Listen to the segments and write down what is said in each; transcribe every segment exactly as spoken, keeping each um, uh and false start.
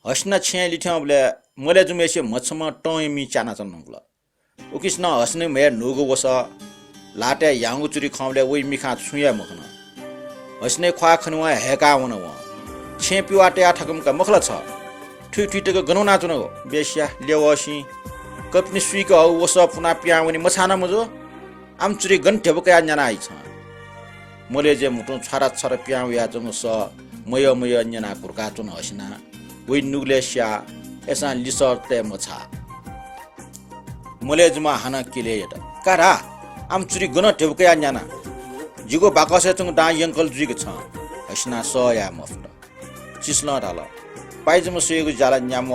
हसिना छेँय् लिथ्यंबलय् मले जुम्हय्सिया म्हछम्ह तं यमि च्यानाच्वनागु ल। उकिसनं हसिनाया म्हय् न्हूगु वसः, ल्हातय् याउँगु चुरि खंबलय् वइ मिखां छुं हे मखन। हसिनाया ख्वाः खनेवं हय्काः वन वं। छेँ पिवाः तयाः थकंक मखु ला छ? थुइ थुइ तक गन वनाच्वनागु? बेस्या, ल्यवःसिं। कपिनि सुइके हःगु वसः पुनाः पिहां वने मछाना मजू? आम चुरि गन ध्यबा कयाः न्याना हइ छं? मले जुया म्हुतुं छ्वारा छ्वारा पिहां वयाच्वंगु सः मयः मयः न्यनाः घुर्काच्वन हसिना। वइ नुगलय् स्याः, अय्सां लिसः तये मछाः। मले जुम्ह हानं किलय् यात। का धाः, आम चुरि गन ध्यबा कयाः न्याना? जिगु बाकसय् च्वंगु दां यंकल जुइक छं। हसिनां सह याये मफुत। चिसलं धाल, पाय्जम्ह स्वयेगु ज्या ला न्याम्ह,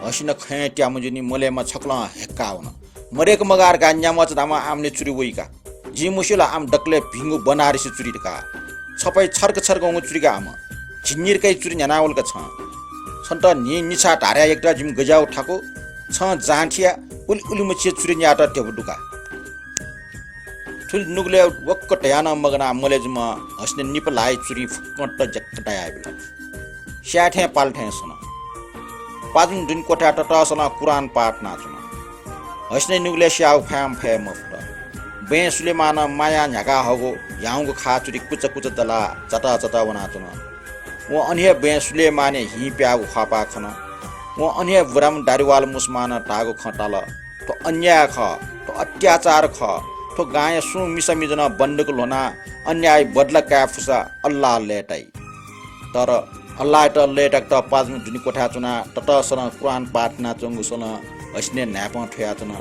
हसिना खँय् त्यामज्यूनि। मलेम्ह छकलं हय्काः वन। मदय्क मगाः धकाः न्याम्ह च धाःम्ह आमने चुरि वइ का। जिं मस्यू ला आम दकलय् भिंगु बनारसी चुरि धकाः। छपाइ छर्क छर्क वंगु चुरि का आम। झिंनिर्काइ चुरि न्ह्यानावल का छं। छन्त न्हिं निछाः धारय् यक्ता जिमि गज्याःगु थाकु। छं जां थिया उलि उलिमछि चुरि न्यायेत ध्यबा दु का। थुलि नुगलय् वक्क धयाः नं मगानाः मले जुम्ह हसिनाया निपा ल्हाःया चुरिं फुक्कं तज्याक दायाबिल। स्याये थें पाल थें सन। पाजुं दुने क्वथाय् ततःसलं कुरान पाठ यानाच्वन। हसिनाया नुगलय् स्याःगु फय्म्ह फये मफुत। बँय् सुलेमानं मायां न्ह्याका हःगु याउँगु खाः चुरि कुचा कुचा दलाः चाता चाता वनाच्वन। वं अन हे बँय् सुलेमानया हिं प्याःगु ख्वाःपाः खन। वं अन हे बुराम्ह दारिवाल मुसलमानं धाःगु खँ ताल। थ्व अन्याय खः, थ्व अत्याचार खः। थ्व गांया सुं मिसा मिजनं बन्दक ल्ह्वनाः अन्याय बदला काये फुसा अल्लाह लय्ताइ। तर अल्लाहयात लय्ताकेत पाजुं दुने क्वथाय् च्वनाः ततःसलं कुरान पाठ यानाच्वंगुसलं हसिनाया न्हाय्पं थ्वयाच्वन।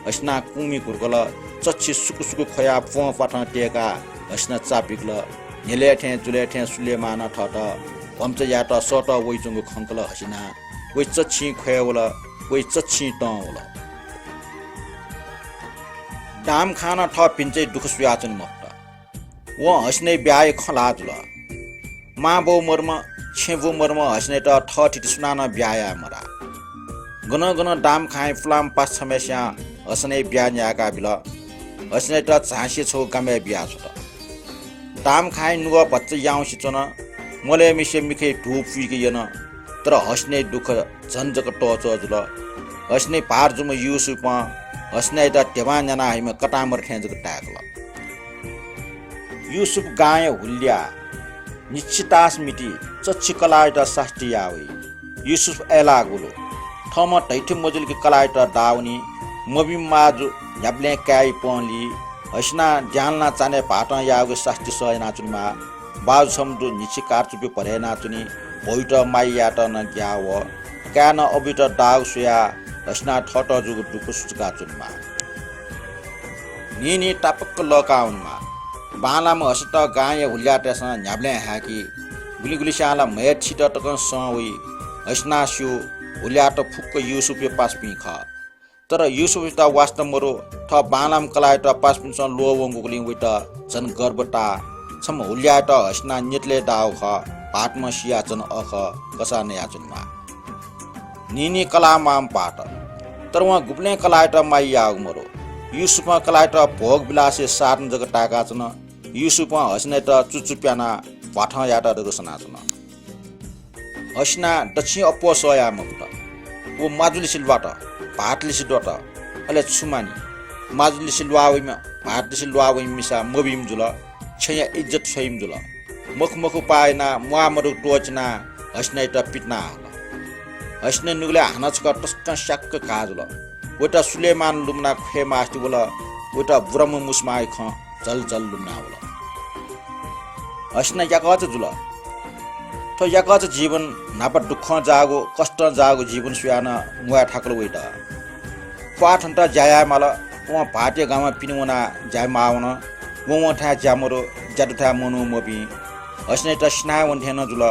हसिनां कुमि घुर्कल। चच्छि सुकु सुकु ख्वयाः प्वंपाथं तय्काः हसिना चा बिकल। न्ह्यलय् थें जुलय् थें सुलेमानं थःत भम्चा यायेत सःतः वइच्वंगु खंकल हसिनां। वइ चच्छिं ख्वय् वल, वइ चच्छिं तं वल। दामखानं थः भिन्चाइ दुःख सुयाच्वने मफुत। वं हसिनाया ब्याहाया खँ ल्हाः जुल। मांबौ मरुम्ह, छेँबौ मरुम्ह हसिनायात थःथिति सुनानं ब्याहा याये मधाः। गनं गनं दामखांया पुलांपासा छम्हय्सियां हसिनाया ब्याहा न्यायेका बिल। हसिनायात झाँसिया छगू गामय् बियाछ्वत। दामखांया नुगः भचा याउँसे च्वन। मलेम्हय्सिया मिखाय् धू पुइके यन। तर हसिनाया दुःख झन जक तःचः जुल। हसिनाया भाःत जूम्ह युसुफं हसिनायात ध्यबां न्याना हइम्ह कतामर थें जक ताय्कल। युसुफ गांया हुल्याः न्हिच्छि तास मिति चच्छि कलाःयात सास्ती याः वइ। युसुफ अय्लाः गुलु। थःम्हं धइथें मजुल कि कलाःयात दाः वनी। मभिंम्ह माजु न्ह्याबलें काय् पंली। हसिनां द्यांलां चान्हय् भाःतं याःगु सास्ती सह यानाच्वनेमाः। बाजु छम्ह दु, न्हिच्छि कारचुपि भर यानाच्वनी। भौयात माया यायेत नं ग्याः वः। काय्नं अबुयात दाःगु स्वयाः हसिनां थःत जूगु दुःख सुचुकाच्वनेमाः। न्हिं न्हिं तापाक्क लःकाः वनेमाः। बांलाःम्ह हसिनायात गांया हुल्याःतय्सं न्ह्याबलें हाय्की। गुलिं गुलिस्यां ला म्हय् थित तकं सं वइ। हसिनां स्यू, हुल्याःत फुक्क युसुफया पासापिं खः। तर युसुफयात वास्ता मरु। थः बांलाःम्ह कलाःयात पासापिन्सं ल्वःवंगुलिं वइत झन गर्व ताः। छम्ह हुल्याःयात हसिनां न्यतलय् दाःगु खः। भाःतम्ह सियाः झन अःखः कसाः नयाच्वनेमाः। न्हिं न्हिं कलाः माःम्ह भाःत। तर वं गुबलें कलाःयात माया याःगु मरु। युसुफं कलाःयात भोग विलासया साधन जक ताय्काच्वन। युसुफं हसिनायात चुचु प्यानाः भ्वाथं यायेत जक सनाच्वन। हसिनां दच्छि अप्वः सह याये मफुत। व माजुलिसे ल्वात, भाःतलिसे द्वत, अले छु मानि? माजुलिसे ल्वाः वइम्ह, भाःतलिसे ल्वाः वइम्ह मिसा मभिंम्ह जुल, छेँया इज्जत छ्वइम्ह जुल। मखु मखु पाः यानाः म्वाः मदुगु त्वःचिनाः हसिनायात पितिना हल। हसिनाया नुगलय् हानं छकः तसकं स्याक्क घाः जुल। वइत सुलेमान लुमनाः ख्वये मास्ति वल। वइत बुराम्ह मुसलमानया खँ झल झल लुमना वल। हसिना याकःचा जुल। थ्व याकःचा जीवन न्हापा दुःखं जाःगु, कष्टं जाःगु जीवन स्वयाः नं म्वाये थाकल वइत। प्वाः थन्त ज्या याये माल। वं भाःतया गामं पिने वनाः ज्या माः वन। वं वं थाय् ज्या मरु, ज्या दुथाय् मनू मभिं। हसिनायात सिनाः वने थें नं जुल।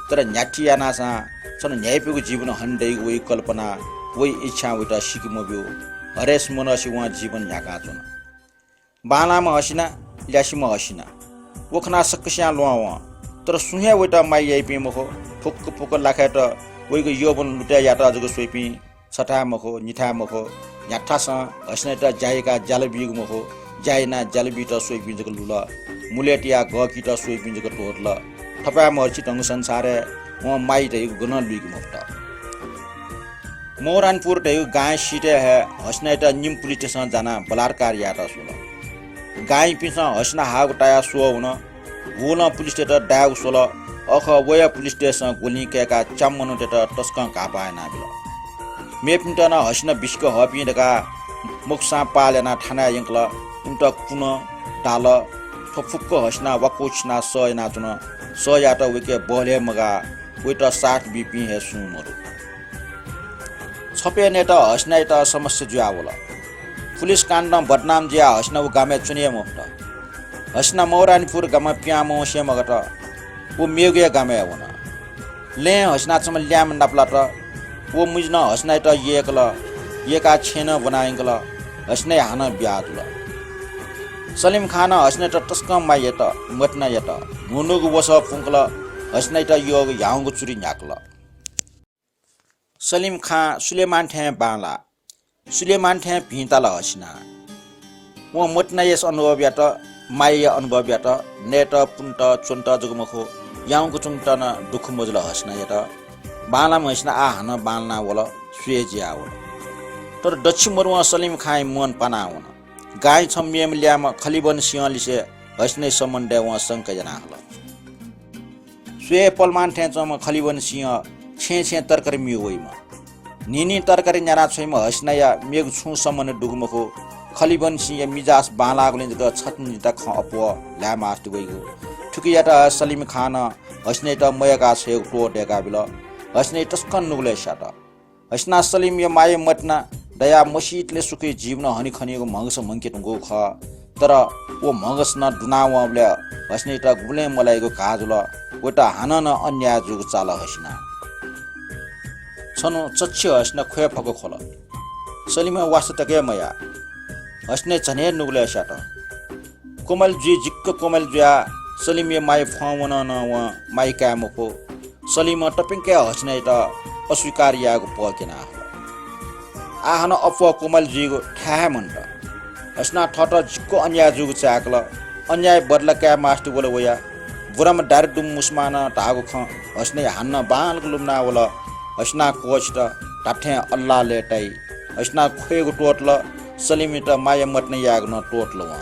तर न्ह्याथे यानासां छन्हु न्ह्याइपुगु जीवन हने दइगु वइ कल्पना, वइ इच्छां वइत सिके मब्यू। हरेस मनसे वं जीवन न्ह्याकाच्वन। बांलाःम्ह हसिना, ल्यासेम्ह हसिना। व खनाः सकसियां ल्वहं वं। तर सुं हे वइत माया याइपिं मखु। फुक्क फुक्क लाखाय्त वइगु यौवन लुतय् यायेत जक स्वइपिं। छथाय् मखु, निथाय् मखु, न्ह्याथासं हसिनायात ज्या याकाः ज्याला बीगु मखु, ज्या यानाः ज्याला बीत स्वइपिं जक लुल। मुलय् तयाः गःकीत स्वइपिं जक त्वःतल। थपाय्म्ह हसि धंगु संसारय् वं माया धइगु गनं लुइके मफुत। मौरानीपुर धयागु गांया सिथय् हे हसिनायात निम्ह पुलिसतय्सं जानाः बलात्कार यायेत स्वल। गांयापिन्सं हसिना हाःगु तायाः स्वः वन। हुलं पुलिसतय्त दायेगु स्वल। अखः वया पुलिसतय्सं गुलिं कय्काः च्याम्ह मनूतय्त तसकं घाःपाः यानाबिल। मेपिन्त नं हसिना बिसिक हःपिं धकाः मखुसां पाल यानाः थानाय् यंकल। इमित कुन, दाल। थ्व फुक्क हसिना वाक्व छिनाः सह यानाच्वन। सह यायेत वय्के बहलय् मगाः। वयात साथ बीपिं हे सुं मदु। छपय् नयेत हसिनायात समस्या जुयावल। पुलिस काण्डं बदनाम जुयाः हसिना व गामय् च्वने हे मफुत। हसिना मौरानीपुर गामं पिहां मवंसे मगात। व मेगु हे गामय् वन। लँय् हसिना छम्ह ल्याय्म्ह नापलात। व मिजं हसिनायात यय्कल। यय्काः छेँय् नं ब्वना यंकल। हसिनाया हानं ब्याहा जुल। सलिम खानं हसिनायात तसकं माया यात, मतिना यात। न्हून्हूगु वसः पुंकल। हसिनायात यःगु ह्याउँगु चुरी न्ह्याकल। सलिम खां सुलेमान थें बांलाः। सुलेमान थें भिं ताल हसिना। वं मतिनाया अनुभव यात, मायाया अनुभव यात। नयेत, पुनेत, च्वनेत जक मखु, याउँक च्वंकेत नं दुःख मजुल हसिनायात। बांलाःम्ह हसिना आः हानं बांलाना वल, स्वये जुयावल। तर दच्छि मरुवं सलिम खांया मन पाना वन। गांया छम्ह मेम्ह ल्याय्म्ह खलिबन सिंहलिसे हसिनाया सम्बन्धय् वं शंका याना हल। स्वये पलमान थें च्वंम्ह खलिबन सिंह छेँय् छेँय् तरकारी मिउ वइम्ह। न्हिं न्हिं तरकारी न्याना छ्वइम्ह हसिनाया मेगु छुं सम्बन्ध दुगु मखु। खलिबन सिंहया मिजास बांलाःगुलिं जक छतिनिता खँ अप्वः ल्हाये मास्ति वइगु। थुकियात सलिम खानं हसिनायात मयय्का छ्वयेगु त्वः दय्काबिल। हसिनाया तसकं नुगलय् स्यात। हसिना सलिमया माया मतिना दयाः मसीतले सुखी जीवन हनेखनीगु म्हगस म्हंके धुंकूगु खः। तर व म्हगस नं दुना वंबलय् हसिनायात गुबलें मलाइगु घाः जुल। वयात हानं नं अन्याय जूगु चाल हसिना। छन्हु चच्छि हसिना ख्वय् फक ख्वल। सलिमं वास्ता तक हे मयाः। हसिना झन हे नुगलय् स्यात। कोमल जुइ जिक्क कोमल जुयाः सलिमया माया फ्वं वनं नं वं माया काये मफु। सलिमं तप्यंक हे हसिनायात अस्वीकार यायेगु पः क्यना हल। आः हानं अप्वः कोमल जुइगु थाय् हे मन्त। हसिनां थःत जिक्क अन्याय जूगु चाय्कल। अन्याय बदला काये मास्ति वल वया। बुराम्ह दारिदुम्ह मुसुमानं धाःगु खँ हसिनाया हानं बांलाक लुमना वल। हसिनां क्वःछित, धात्थें अल्लाह लय्ताइ। हसिनां ख्वयेगु त्वःतल, सलिमयात माया मतिना यायेगु नं त्वःतल वं।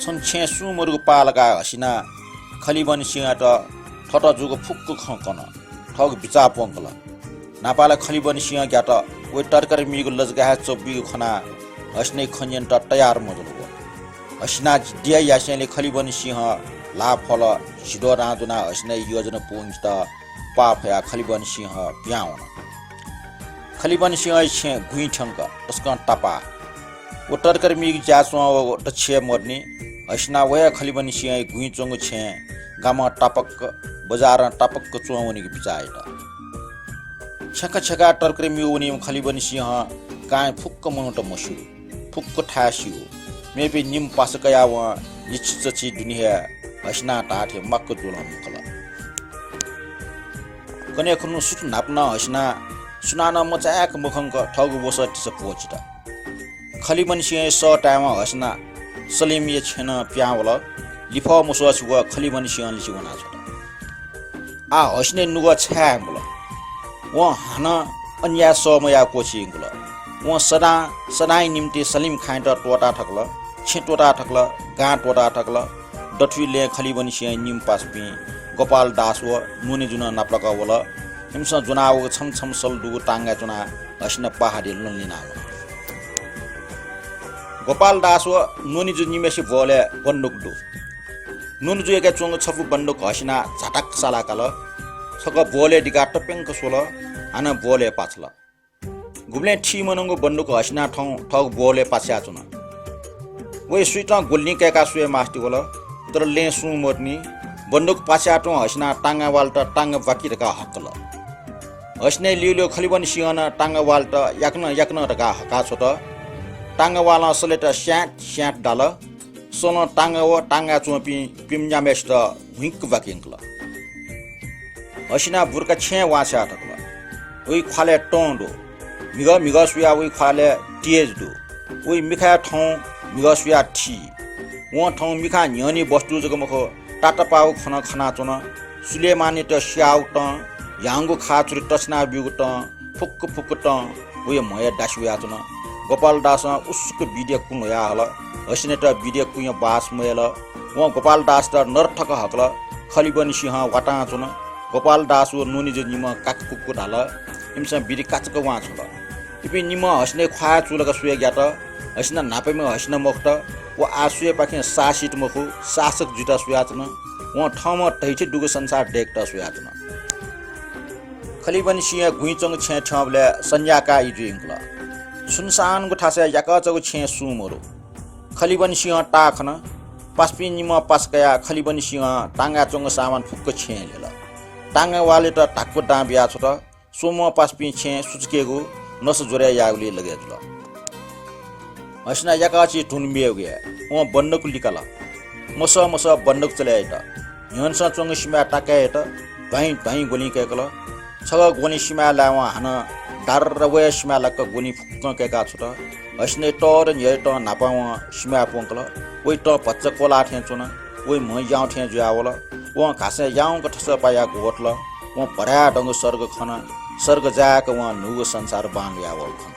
छन्हु छेँय् सुं मदुगु पाः लाकाः हसिनां खलिबन सिंहयात थःत जूगु फुक्क खँ कन। थःगु बिचाः प्वंकल। न्हापाला खलिबन सिंह ग्यात वया तरकारी मीगु लजगाः हे च्वपुइगु खनाः हसिनाया खँ न्यनेत तयार मजुल व। हसिनां द्यः यासेंलि खलिबन सिंह ल्हाः फ्वल। झिद्वः दां ज्वनाः हसिनाया योजना पूवंकेत पाः फयाः खलिबन सिंह पिहां वन। खलिबन सिंहया छेँ गुँइ थ्यंक तसकं तापाः। व तरकारी मीगु ज्याय् च्वं वःगु दच्छि हे मदुनि। हसिनां व हे खलिबन सिंहया गुँइ च्वंगु छेँ गामं तापाक्क, बजारं तापाक्क च्वं वनीगु बिचाः यात। छ्याका छ्याकाः तरकारी मीगु वनीम्ह खलिबन सिंह गांया फुक्क मनूत मस्यू, फुक्क थाय् स्यू। मेपिं निम्ह पासा कयाः वं लिच्छि चच्छि दुने हे हसिनां धाःथें म्वाक्क जुलं मुंकल। कन्हय् खुन्हु सुथ न्हापा नं हसिनां सुनानं मचाय्क मखंक थःगु वसः तिसा प्वःछित। खलिबन सिंहया सः तायेवं हसिना सलिमया छेँनं पिहां वल। लिफः मस्वःसे व खलिबन सिंहलिसे वनाछ्वत। आः हसिनाया नुगः छाय् हे मल। वं हानं अन्याय सह मयाः क्वःछी यंकल। वं सदां सदांया निंतिं सलिम खाँयात त्वःता थकल, छेँ त्वःता थकल, गां त्वःता थकल। दथुइ लँय् खलिबन सिंहया निम्ह पासापिं गोपाल दास व नुनिजु नं नापलाक वल। इमिसं ज्वनावःगु छम्ह छम्ह सल दुगु तांगाय् च्वनाः हसिना पहाडय् लँ ल्यना वन। गोपाल दास व नुनिजु निम्हय्सिया ब्वलय् बन्दुक दु। नुनिजुयाके च्वंगु छपु बन्दुक हसिनां झाताक्क साला काल। छकः ब्वलय् दिकाः तप्यंक स्वल, हानं ब्वलय् पाछल। गुबलें थी मनंगु बन्दुक हसिनां थौं थःगु ब्वलय् पाछ्याः च्वन। वया सुइतं ग्वलिं कय्काः स्वये मास्ति वल, तर लँय् सुं मदुनि। बन्दुक पाछ्याः तुं हसिनां तांगावालत तांगा ब्वाकि धकाः हक्कल। हसिनाया ल्यूल्यू खलिबन सिंहं नं तांगावालत याकनं याकनं धकाः हकाछ्वत। तांगावालं सलय्त स्याँत स्याँत दाल। सलं तांगा व तांगाय् च्वंपिं पिमन्याम्हय्सित हुइक्क ब्वाकि यंकल। हसिना बुर्का छेँय् वांछ्वया थकल। वया ख्वालय् तं दु। म्हिगः म्हिगः सुयाः वया ख्वालय् तेज दु। वया मिखाय् थौं म्हिगः सुयाः थी। वं थौं मिखां न्ह्यःने वस्तु जक मखु, तातापाःगु खँ नं खनाच्वन। सुलेमानयात स्याःगु तं, ह्याउँगु खाचुरी तछ्याना ब्यूगु तं, फुक्क फुक्क तं वया म्हया दासि वयाच्वन। गोपाल दासं उसुक बिद्या कुँ ल्ह्वया हल। हसिनायात बिद्या कुँया बास मयल। वं गोपाल दासयात नरथक हकल। खलिबन सिंह वातां च्वन। गोपाल दास व नुनिजु निम्ह काकाकुकु धाल। इमिसं बिद्या काचाक्क वां छ्वल। इपिं निम्हं हसिनाया ख्वाः चूलाक स्वये ग्यात। हसिना न्हापांम्ह हसिना मखुत। व आः सुयापाखें शासित मखु, शासक जुइत स्वयाच्वन। वं थःम्हं धैथि दुगु संसार दय्केत स्वयाच्वन। खलिबन सिंहया गुँइ च्वंगु छेँय् थ्यंबलय् सन्ध्याकाः जुइ यंकल। सुनसानगु थासय् याकःचागु छेँय् सुं मदु। खलिबन सिंहं ताः खन। पासापिं निम्हं पासा कयाः खलिबन सिंहं तांगाय् च्वंगु सामान फुक्क छेँय् ल्ह्यल। तांगावालयात धाक्व दां बियाछ्वत। स्वम्ह पासापिं छेँय् सुचुकेगु नसा ज्वरय् याःगुलिइ लगे जुल। हसिना याकःचाया धुन मेगु हे। वं बन्दुक लिकाल। मसः मसः बन्दुक चले यात। न्ह्यःनेसं च्वंगु सिमाय् ताकाय् यात। ध्वाइँ ध्वाइँ ग्वलिं कय्कल। छगः ग्वलिं सिमाय् लायेवं हानं दार्र वया सिमाय् लाक्क ग्वलिं फुक्कं कय्काछ्वत। हसिनाया तःधं न्ह्यःया तं न्हापां वं सिमाय् प्वंकल। वया तं भचा क्वलाः थें च्वन। वया म्ह याउ थें जुयावल। वं घासय् याउँक थसः पायाः ग्वतल। वं भ्वराय् दंगु सर्ग खन। सर्ग जाय्क वं न्हूगु संसार बांलाः वःगु खन।